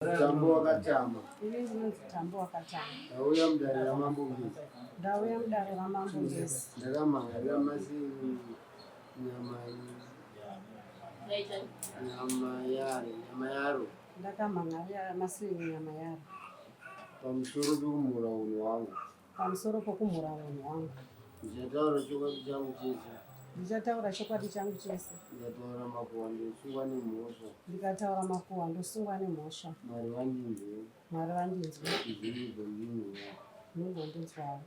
Tambo wakatama. Ini ndinonzi Tambo wakatama. Ndauya mudare raMambo Ngezi. Ndauya mudare raMambo Ngezi. Ndakamhangarira masini nyama nyama yaro nyama yaro Ndakamhangarira masini nyama yaro. pamusoro pekumhura unhu hwangu. Pamusoro pokumhura unhu hwangu. Ndichataura chokwadi changu chese. Ndichataura chokwadi changu chese. Ndikataura makuhwa ndosungwa nemhosva. Ndikataura makuhwa ndosungwa nemhosva. Mwari vandinzwe. Mwari vandinzwe. Mugondinzwa. Mugondinzwawo.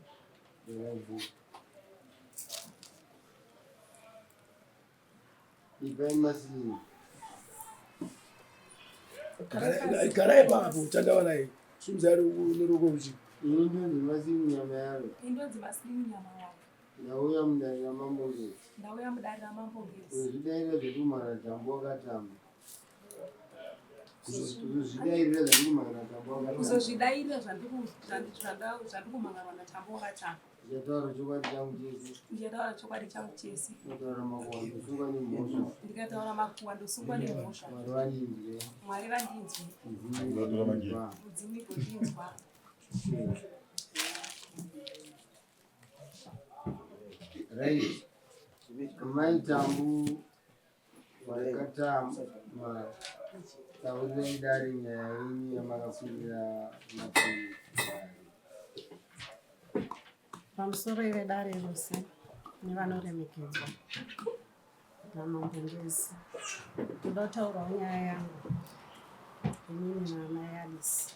Ipai masini. Garai papo tandawanai. Sumzai neruoko ruchi. Ini ndonzi masini nyama yaro. Ini ndonzi masini nyama yaro. Ndauya mudare ramambo Ngezi. Ndauya mudare ramambo Ngezi. Kuzvidaira zvekumhara tambo wakatamba. Kuzozvidairira zvandikumhangana tambo wakatamba. Kuzozvidairira zvandikumhangarwa natambo wakatamba. Ndichataura chokwadi changu chese. Ndichataura chokwadi changu chese. Ndikataura makuhwa ndosungwa nemhosva. Ndikataura makuhwa ndosungwa nemhosva. Mwari vandinzwe. Mwari vandinzwe. Mudzimu Mudzimu igondinzwa. Right. Mai Tambu wakatama taurirai dare nyaya yenyu yamakakwirira mapurisa. Pamusoro vedare rose nevanoremekedzwa naMambo Ngezi. Ndoda kutaurawo nyaya yangu inini naamai Alice.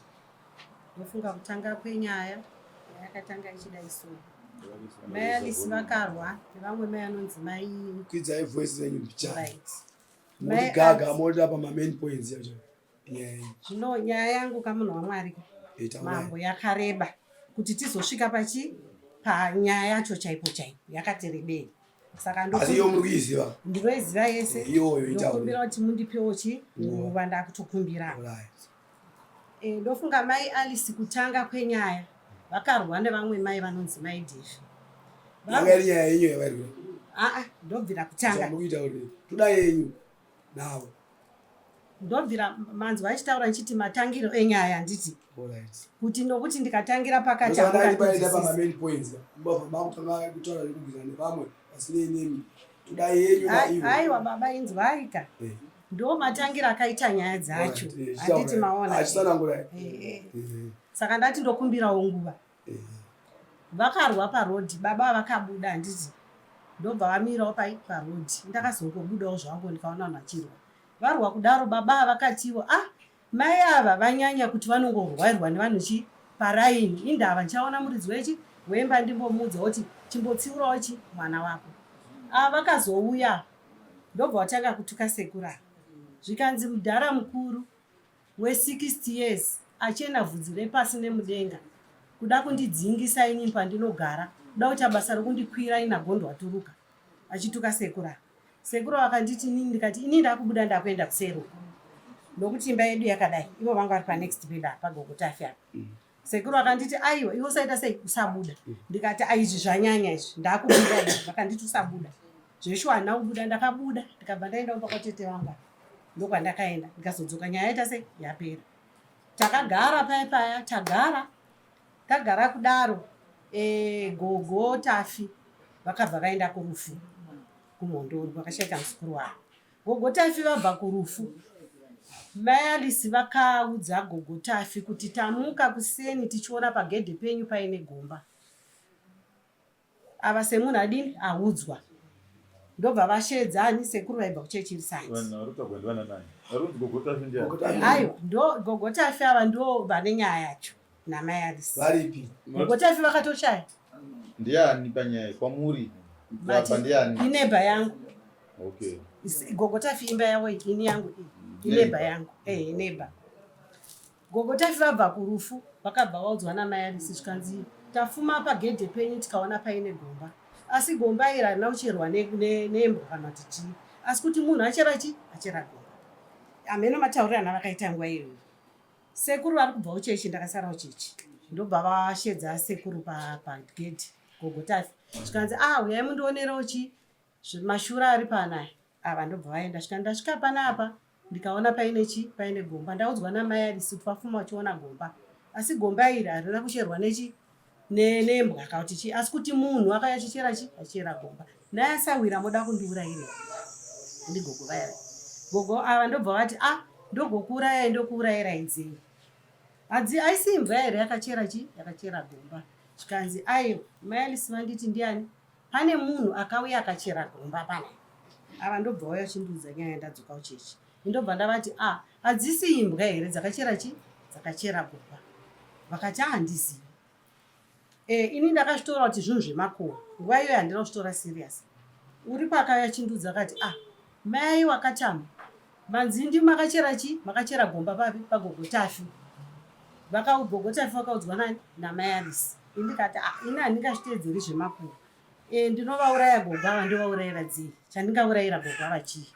Ndofunga kutanga kwenyaya yakatanga ichidai so. Mai Alice vakarwa nevamwe mai anonzi mai Kwidzai voice dzenyu mbichana. Right. Moti gaga moti apa ma main points yacho. Nyaya yenyu. Zvino nyaya yangu kamunhu waMwari ka. Eh, taurai. Mambo yakareba kuti tizosvika pachi panyaya yacho chaipo chaipo yakati rebei. Saka Asi iyo muri kuiziva. ndinoiziva yese. Iyoyo itaure. Ndokumbira kuti mundipewo chi nguva ndakutokumbira. Alright. E, ndofunga mai Alice kutanga kwenyaya vakarwa nevamwe mai vanonzi mai Devi. Yanga iri nyaya yenyu yavairwira. Aa, ndobvira kutanga. Muri kuita kuti toda yenyu navo. Ndobvira manzwa achitaura ndichiti matangiro enyaya handiti Alright. kuti nokuti ndikatangira pakati Ndosaka ndati paita hamunganzwisisi. pama main points. Mubva makutanga kutaura zvekubvisa nevamwe pasinei nemi. Toda yenyu naivo. Aiwa baba inzwaika. Eh. Ndo matangira akaita nyaya dzacho. Alright, eh, Handiti chitaura. maona. Ah, chitsanangurai. Eh, eh. Eh, Saka ndati ndokumbirawo nguva. eh. Vakarwa parodhi baba vakabuda handiti ndobva vamirawo pai parodhi ndakazongobudawo zvangu ndikaona vanhu vachirwa varwa kudaro baba vakatiwo ah mai ava vanyanya kuti vanongorwairwa nevanhu chi paraini indava ndichaona muridzi wechi wemba ndimbomuudza kuti chimbotsiurawo chi mwana wako ava vakazouya ndobva vatanga kutuka sekuru ava zvikanzi mudhara mukuru we 60 years achena vhudzi repasi nemudenga kuda kundidzingisa inini pandinogara kuda kuita basa rokundikwira ina gondo waturuka achituka sekuru ava sekuru vakanditi inini ndikati inini ndakubuda ndakuenda kuseri uko nokuti imba yedu yakadai ivo vanga vari panext bed apa gogo tafi apa sekuru vakanditi aiwa iwe usaita sei usabuda ndikati aizvi zvanyanya izvi ndakubuda izvi vakanditi usabuda zveshuwa handina kubuda ndakabuda ndikabva ndaenda kumba kwatete vangu apa ndokwandakaenda ndikazodzoka nyaya yaita sei yapera takagara paya paya tagara tagara kudaro e, gogo tafi vakabva vaenda kurufu kumhondoro kwakashaika muzukuru wavo gogo tafi vabva kurufu mai Alice vakaudza gogo tafi kuti tamuka kuseni tichiona pagedhe penyu paine gomba ava semunhu adini audzwa ndobva vasheedza ani sekuru vaibva kuchechi iri sati Vanhu vari kutaurwa ndivana nani? Vari kunzi Gogo Tafi ndiani? Gogo Tafi. aiwa ndo gogo tafi ava ndo vane nyaya yacho namai Alice Varipi? gogo tafi vakatoshaya Ndiani panyaya iyi? Kwamuri? Mati, Apa ndiani? ineba yangu Okay. Gogo tafi imba yavo iyi ini yangu iyi ineba yangu eh ineba gogo tafi vabva kurufu vakabva vaudzwa namai Alice zvikanzi tafuma pagedhe penyu tikaona paine gomba asi gomba iri harina kucherwa nembwa kana kuti chii asi kuti munhu achera chi achera gomba hameno mataurirana vakaita nguva iyoyo sekuru vari kubva kuchechi ndakasara kuchechi ndobva vashedza sekuru pagedhi gogo tafi zvikanzi ah uyai mundionerewo chi mashura ari panaya ava ndobva vaenda svika ndasvika panapa Ndikaona paine chi paine gomba. Ndaudzwa namai Alice kuti vafuma vachiona gomba. Asi gomba iri harina kucherwa nechi nembwa kana kuti chii asi kuti munhu akauya achichera chi achichera gomba. Naye asahwira moda kundiurayirei? Ndigogo vaya. Gogo ava ndobva vati ah ndogokuurayai ndokuurayirai dzei? Hadzi haisi imbwa here yakachera chi yakachera gomba. Zvikanzi aiwa mai Alice vanditi ndiani? Pane munhu akauya akachera gomba pana. Ava ndobva vauya vachindiudza nyaya ndadzoka kuchechi. Ndobva ndavati ah hadzisi imbwa here dzakachera chi dzakachera gomba. Vakati ah handizivi. Eh, ini ndakazvitora kuti zvinhu zvemakuhwa. Nguva iyoyo handina kuzvitora serious. Uripo akauya achindiudza akati ah mai wakatama manzi ndi makachera chi makachera gomba papi pagogo Tafi. Vakagogo Tafi vakaudzwa nani namai Alice. Ini ndikati ah ini handingazviteedzeri zvemakuhwa. Eh, ndinovauraya gogo ava ndovaurayira dzei? Chandingaurayira gogo ava chii?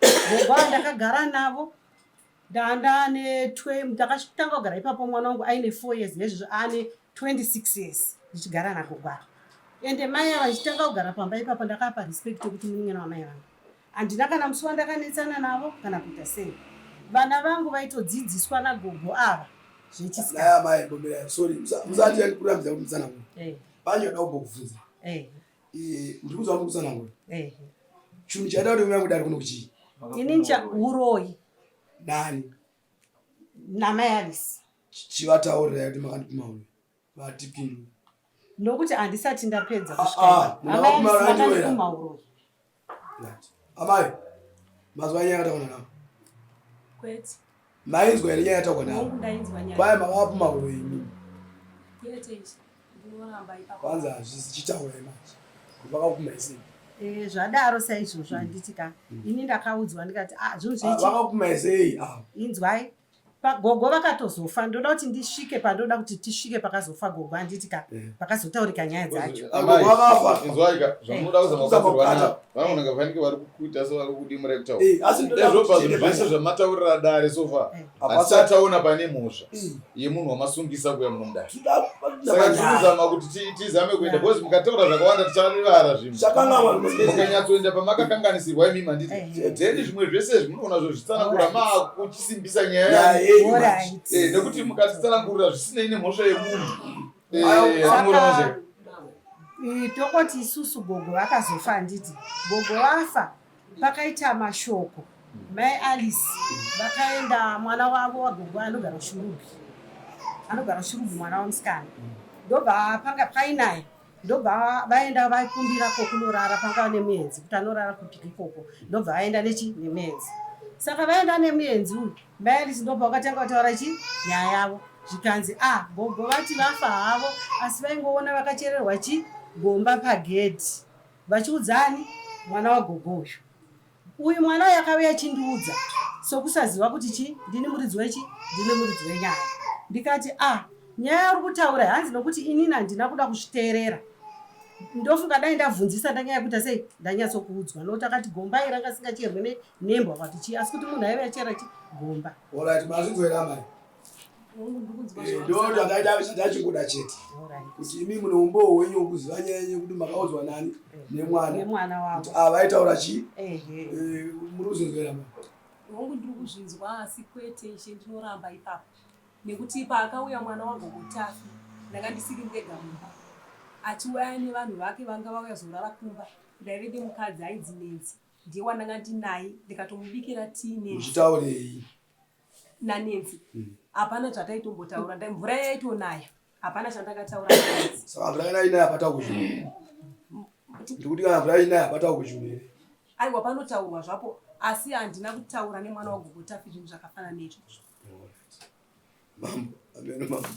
Gogo ava ndakagara navo ndandane ndakatanga kugara ipapo mwana wangu aine 4 years nezvizvo ane 26 years ndichigara nagogo ava. Ende mai ava ndichitanga kugara pamba ipapo ndakapa respect yekuti munin'ina wamai vangu. Handina kana musi wandakanetsana navo kana kuita sei. Vana vangu vaitodzidziswa nagogo ava zvechisikana. Naya mai bombera sorry musati yandikurambidza kuti mutsanangure. Eh. Pane choda kumbokubvunza. Eh. Eh, ndiri kunzwa muri kutsanangura. Eh. Chinhu chaida kuti uya kudari kuno kuchii? Ini ncha uroyi. Nani? Namai Alice. Chivataurira kuti makandipima uroyi. Vatipindure. Nokuti handisati ndapedza Ah, kusvika ah, ipapo. Amai Alice munhu makandipuma uroyi. Right. Amai, mazuva nyaya yataurwa navo. Kwete. Mainzwa here nyaya yataurwa navo? Hongu ndainzwa nyaya. Kwai makavapuma uroyi imimi. Kwete izvi. Ndinoramba ipapo. Kwanza hazvisi chitaurai manje. Kuti vakakupumai sei? Eh, zvadaro saizvozvo handiti ka. Ini ndakaudzwa ndikati ah zvinhu Ah, zvechi. Vakakupumai sei? Ah. Inzwai. Gogo vakatozofa ndoda kuti ndisvike pandoda kuti tisvike pakazofa gogo handiti ka Eh. pakazotaurika nyaya dzacho. Amai, Gogo vakafa. inzwai ka zvamunoda kuzama Kuzama kubatsirwa kukata. navo vanogona kunge vanenge vari kukuita sevari kudimurai kutaura Eh, asi ndoda ezvobva kuti zvinhu tiende zvese zvamataurira dare sofa Eh. hatisati taona pane mhosva Eh, yemunhu wamasungisa kuya muno mudare toda- saka tiri kuzama kuti tizame kuenda Yeah. because mukataura zvakawanda ticharivara zvimwe Chakanganwa mukanyatsoenda pamakakanganisirwa imimi handiti Eh. then zvimwe zvese izvi munoona zvozvitsanangura Alright. makuchisimbisa nyaya Nyaya yenyu manje. Alright. Eh, nekuti mukatitsanangurira zvisinei nemhosva yemunhu Eh, Ayo, amunoona Saka manje. tokoti isusu gogo vakazofa handiti gogo vafa pakaita mashoko mai Alice vakaenda mwana wavo wagogo anogara kuShurugwi anogara kuShurugwi mwana wamusikana ndobva panga painaye ndobva vaenda vakumbira kokunorara panga nemuenzi kuti anorara kupi ikoko ndobva vaenda nechi nemuenzi saka vaenda nemuenzi uyu mai Alice ndobva vakatanga kutaura chi nyaya yavo zvikanzi ah gogo vati vafa havo asi vaingoona vakachererwa chi gomba pagedhi vachiudzani mwana wagogo uyu uyu mwana uyu akauya achindiudza sokusaziva kuti chi ndini muridzi wechi ndini muridzi wenyaya ndikati ah nyaya yauri kutaura hanzi nokuti inini handina kuda kuzviteerera ndofunga dai ndabvunzisa ndanyaya kuita sei ndanyatsokuudzwa nokuti akati gomba iri ranga singacherwe nembwa kwati chii asi kuti munhu aive achera chi gomba Alright, mazvinzwa here amai? Hongu ndiri kunzwa Eh, zvamusana. ndo ndandachingoda chete Alright. kuti imi mune umboo hwenyu hwekuziva nyaya yenyu kuti makaudzwa nani nemwana nemwana wavo kuti ava vaitaura chii ehe Eh, muri kuzvinzwa here amai? Hongu ndiri kuzvinzwa asi kwete ishe ndinoramba ipapo. Nekuti paakauya mwana wagogo Tafi ndanga ndisiri ndega mumba. Achiuya nevanhu vake vanga vauya zorara kumba. Ndaive nemukadzi ainzi Nancy. Ndiye wandanga ndinaye ndikatomubikira tii Nancy. Muchitaurei? naNancy. Hapana zvataitombotaura. Mvura yaitonaya. Hapana chandakataura naNancy. Saka mvura kana inaya hapataurwi kuchirungu. Ndikuti kana mvura inaya hapataurwi kuchirungu here? Aiwa panotaurwa zvapo asi handina kutaura nemwana wagogo Tafi zvinhu zvakafanana neizvozvo. Mambo, ameno mambo.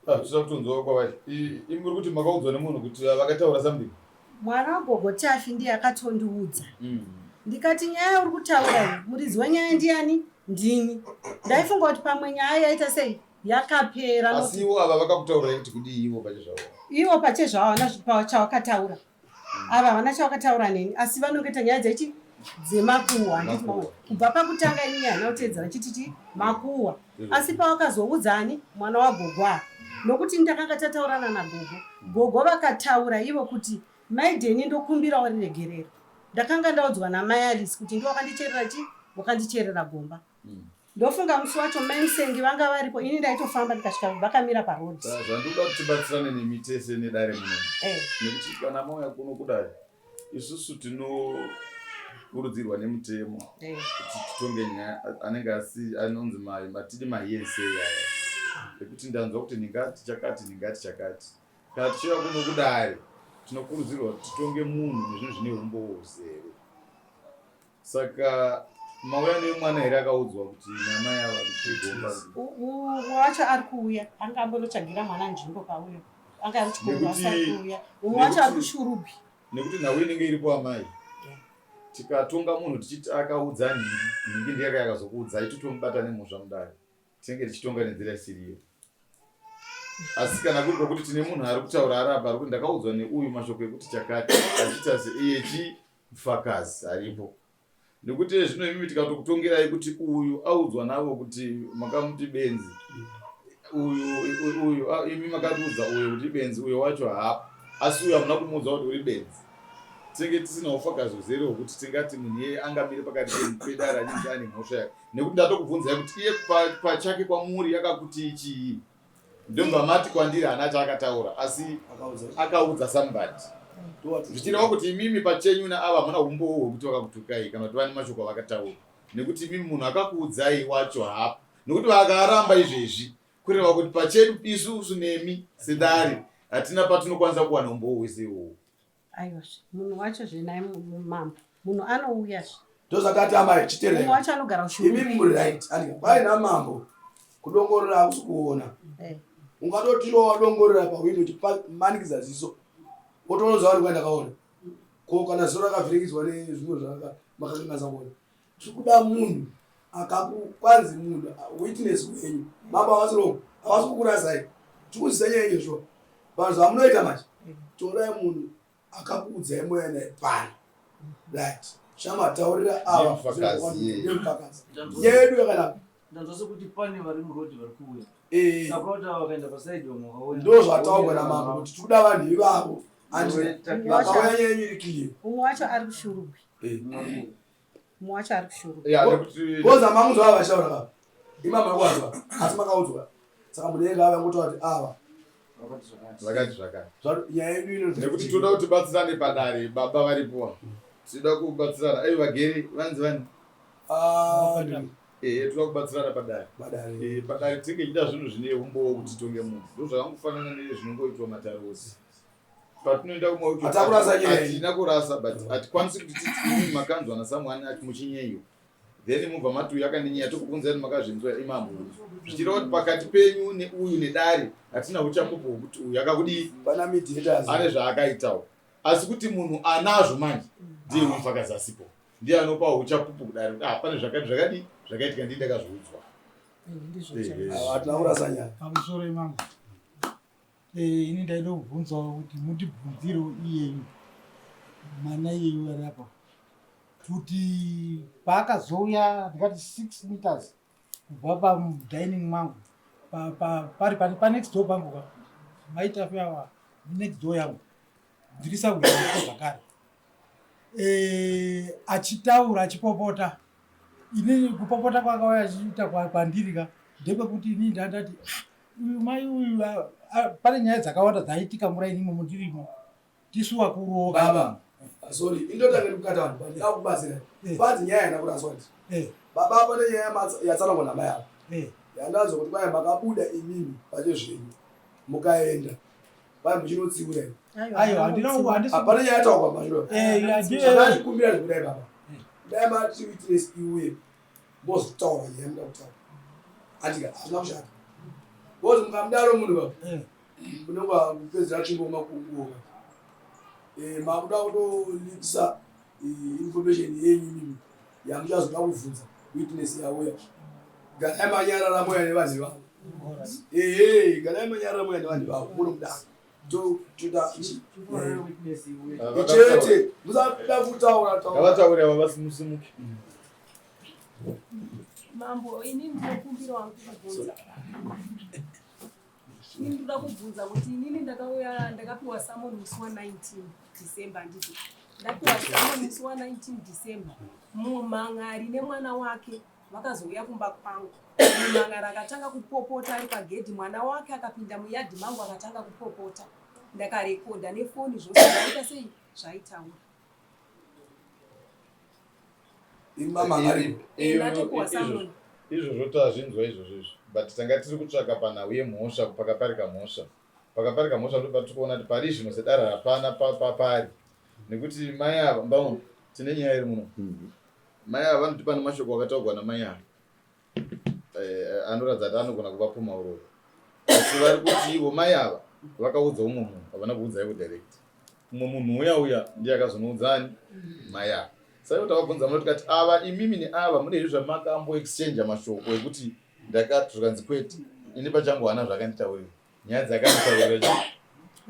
Ah, tinoda kutonzwa kwavari. Imi muri kuti makaudzwa nemunhu kuti vakataura something. Mwana wagogo Tafi ndiye akatondiudza. Ndikati nyaya yauri kutaura iyi muridzi wenyaya ndiyani? Ndini. Ndaifunga kuti pamwe nyaya yaita sei? Yakapera. Asi ivo ava vakakutaurirai kuti kudii ivo pachezvavo? Ivo pachezvavo havana chavakataura. Ava havana chavakataura neni asi vanongeta nyaya dzechi dzemakuhwa handiti maona. Kubva pakutanga inini handina kuteedzera chiti chi makuhwa. Asi pawakazoudzani mwana wagogo ava nokuti ndakanga tataurana nagogo. Gogo vakataura ivo kuti mai Deni ndokumbirawo ruregerero. Ndakanga ndaudzwa namai Alice kuti ndiwo wakandicherera chi wakandicherera gomba. Ndofunga musi wacho mai Musengi vanga varipo, ini ndaitofamba ndikasvika vakamira paroad. Zvandinoda kuti tibatsirane nemi tese nedare muno. Nekuti kana mauya kuno kudai isusu tinokurudzirwa nemutemo kuti titonge nyaya anenge asi anonzi mai matidi mahearsay aya ekuti ndanzwa kuti ndingati chakati ndingati chakati. Kana tichiuya kuno kudare tinokurudzirwa kuti titonge munhu nezvinhu zvine umbowo huzere. Saka mauya nemwana here akaudzwa kuti namai ava kuti gomba? Umwe wacho ari kuuya, anga ambonotsvagira mwana nzvimbo pauyo. Anga ari kuchikoro asi ari kuuya. Umwe wacho ari kuShurugwi. Nekuti nhau inenge iripo amai. Tikatonga munhu tichiti akaudza nhingi, nhingi ndiye yakazokuudzai totomubata nemhosva mudare. Tinenge tichitonga nenzira isiriyo. Asi kana kuri kwokuti tine munhu ari kutaura ari apa ari kuti ndakaudzwa neuyu mashoko ekuti chakati achiita seiye chi mufakazi aripo. Nekuti zvino imimi tikatokutongerai kuti uyu audzwa navo kuti makamuti benzi uyu uyu imi makatiudza uyu kuti ibenzi uyo wacho haapo asi uyu hamuna kumuudza kuti uri benzi. Tinenge tisina ufakazi huzere hwekuti tingati munhu iyeye angamire pakati pedare achinzi ane mhosva yake. Nekuti ndatokubvunzai kuti iye pachake kwamuri akakutii chii? Ndobva mati kwandiri haana chaakataura asi akaudza somebody. Zvichireva kuti imimi pachenyu naava hamuna umbowo hwekuti vakakutukai kana kuti vane mashoko avakataura. Nekuti imimi munhu akakuudzai wacho haapo. Nekuti vakaramba izvezvi kureva kuti pachedu isusu nemi sedare hatina patinokwanisa kuwana umbowo hwese iwowo. Aiwazve munhu wacho zve naye mambo munhu anouya zve. Ndozvakati amai chiterera. Munhu wacho anogara kushuru. Imi muri right. Andika kwai namambo kudongorera hakusi kuona. Eh. Ungatotiro wadongorera pahwindo uchimanikidza ziso. Wotonoziva kuti kwandakaona. Ko kana ziso rakavhiringidzwa nezvimwe zvaka makakanganisa kuona. Tiri kuda munhu akakukwanzi munhu witness wenyu. Mambo havasi wrong. Havasi kukurasai. Tiri kuzisa nyaya yenyu sure. Vanhu zvamunoita manje. Torai munhu akakuudzai moya naye pano. Right. Shama taurira ava. Nemufakazi. Nyaya yedu yakanaka. Ndanzwa sekuti pane vari muroad vari kuuya. Eh. Saka kuti ava vakaenda paside vamwe vakauya. Ndo zvataurwa namambo kuti tiri kuda vanhu ivavo. And vakauya nyaya yenyu iri clear. Umwe wacho ari kuShurugwi. Eh. Mumwe wacho ari kuShurugwi. Yeah, nekuti Boza mamunzwa ava vachitaura baba. Ima makuvanzwa asi makaudzwa. Saka munenge ava ngotaura kuti ava vakati zvakati. Nyaya yedu ino Nekuti toda kuti batsirane padare baba varipo. Tinoda kubatsirana. Ayo vagere vanzi vani? Ah, ndini. Eh, toda kubatsirana padare. Padare. Eh, padare tinenge tichida zvinhu zvine umbowo kuti titonge munhu. Ndozvakangofanana nezvinongoitwa matare ose. Patinoenda kumauto Hatakurasa nyaya iyi. hatina kurasa but hatikwanisi kuti titi imimi makanzwa nasamwani ati muchinyeiwa. Then mubva mati uyu akandinyeya tokubvunzai kuti makazvinzwa imambo. Zvichireva kuti pakati penyu neuyu nedare hatina uchapupu hwekuti uyu akakudii. Pana mediators. Ane zvaakaitawo. Asi kuti munhu anazvo manje ndiye mufakazi asipo. Ndiye anopa uchapupu kudare kuti ah pane zvakati zvakadii zvakaitika ndini ndakazviudzwa. Ndizvo chaizvo. Hatina kurasa nyaya. Pamusoro imambo. Eh, ini ndaida kubvunzawo kuti mutibvunzirewo iyeyu mwana iyeyu ari apa kuti paakazouya ndikati 6 meters kubva padining mangu pari panext door pangu ka maitafi awa next door yangu ndiri sakuiko zvakare eh, achitaura achipopota inini kupopota kwakauya achiita kwandiri ka ndekwekuti inini ndandati ah, uyu mai uyu pane nyaya dzakawanda dzaitika muraini imomo ndirimo tisu vakuruwo baba sorry indotange ndikukata vanhu but ndakubatsira Eh. kwanzi nyaya haina kuraswa ndi Eh, baba pane nyaya yatsanangwa namai ava eh, yandanzwa kuti kwai makabuda imimi pachezvenyu mukaenda kwai muchinotsiura imi aiwa handina handisi Ah, pane nyaya yataurwa mashure Eh, zvandachikumbira zvekudai baba dai mati witness iuye mozotaura nyaya muda kutaura andika hazvina kushata because mukamudaro munhu baba Eh. munenge kupedzera tsvimbo makunguo eh, makuda kutolikisa eh, information yenyu imimi yamuchazoda kubvunza witness yauya garai manyarara moya nevanhu ivavo ehe garai manyarara moya nevanhu ivavo munomudaro toda chete musada kutaura taura Ngavataure ava vasimusimuke. Mambo, ini ndinokumbira wangu kubvunza. Ini ndinoda kubvunza kuti inini ndakauya ndakapiwa summon musi wa 19 December handiti. Ndapiwa summon musi wa 19 December. Mumhan'ari nemwana wake vakazouya kumba kwangu. Mumhan'ari akatanga kupopota ari pagedhi, mwana wake akapinda muyadhi mangu akatanga kupopota. Ndakarekodha nefoni zvose zvaita sei zvaitaura. Izvozvo tazvinzwa izvozvo izvo but tanga tiri kutsvaka panhau yemhosva pakaparika mhosva. Pakaparika mhosva ndo patiri kuona kuti pari zvino sedare hapana papari nekuti mai ava mbaona tine nyaya iri muno. Mai ava vanoti pane mashoko akataurwa namai ava eh, anoratidza kuti anogona kuvapuma uroyi asi vari kuti ivo mai ava vakaudza umwe munhu havana kuudza ivo direct umwe munhu uya uya ndiye akazonoudzani mai ava saka ivo tavabvunza muno tikati ava imimi neava mune izvi zvamakambo exchange mashoko ekuti ndakati zvikanzi kwete ini pachangu haana zvakanditaurira nyaya dzakanotaurira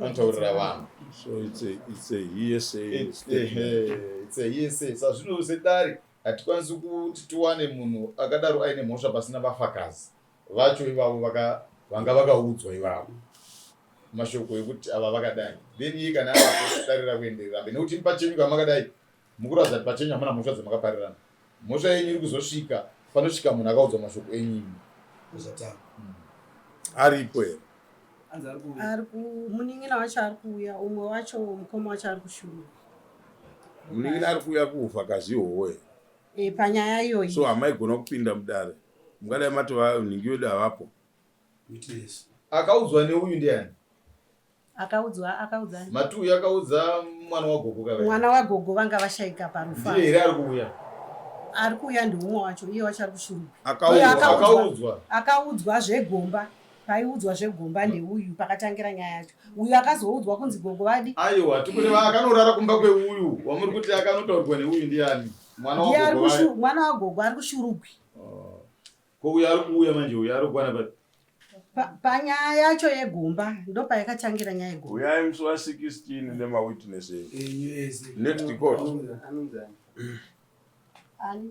anotaurira vanhu so it's a, it's a hearsay it's a hearsay sazvino sedare hatikwanisi kuti tiwane munhu akadaro aine mhosva pasina vafakazi vacho ivavo vanga vakaudzwa ivavo mashoko ekuti ava vakadai then iye kana avapo dare rakuenderera mberi nekuti pachenyu kamakadai mukuratidza kuti pachenyu hamuna mhosva dzamakaparirana mhosva yenyu iri kuzosvika panosvika munhu akaudzwa mashoko enyu imi aripo here munin'ina wacho ari kuuya umwe wacho mukoma wacho ari kushuma munin'ina ari kuuya kuufakazi ihwohwo here e, panyaya iyoyi so hamaigona kupinda mudare mungadai matova nhingi wedu havapo akaudzwa neuyu ndiani akaudzwa akaudza mati uyu akaudza mwana wagogo kava mwana wagogo vanga vashaika parufu ndiye here ari kuuya ari kuuya ndiumwe wacho iye wacho ari kushurugwi akaudzwa akaudzwa zvegomba paiudzwa zvegomba ndeuyu pakatangira nyaya yacho uyu akazoudzwa kunzi gogo vadi aiwa tikureva akanorara kumba kweuyu wamuri kuti akanotaurwa neuyu ndiani mwana wagogo mwana wagogo ari kushurugwi oh. Ko uyo ari kuuya manje uyo ari kukwana papi? Panyaya yacho yegomba ndopayakatangira nyaya yegomba. Uyai musi wa 16 nemawitness enyu. Next court. Ani?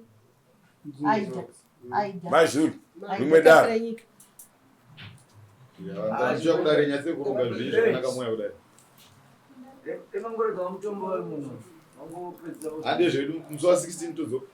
Aida. Aida. Mai Zulu. Rimwe dare. Ndichiuya kudare nyatse kuronga zvinhu zvakanaka moya kudare. Hande zvedu musi wa 16 todzoka.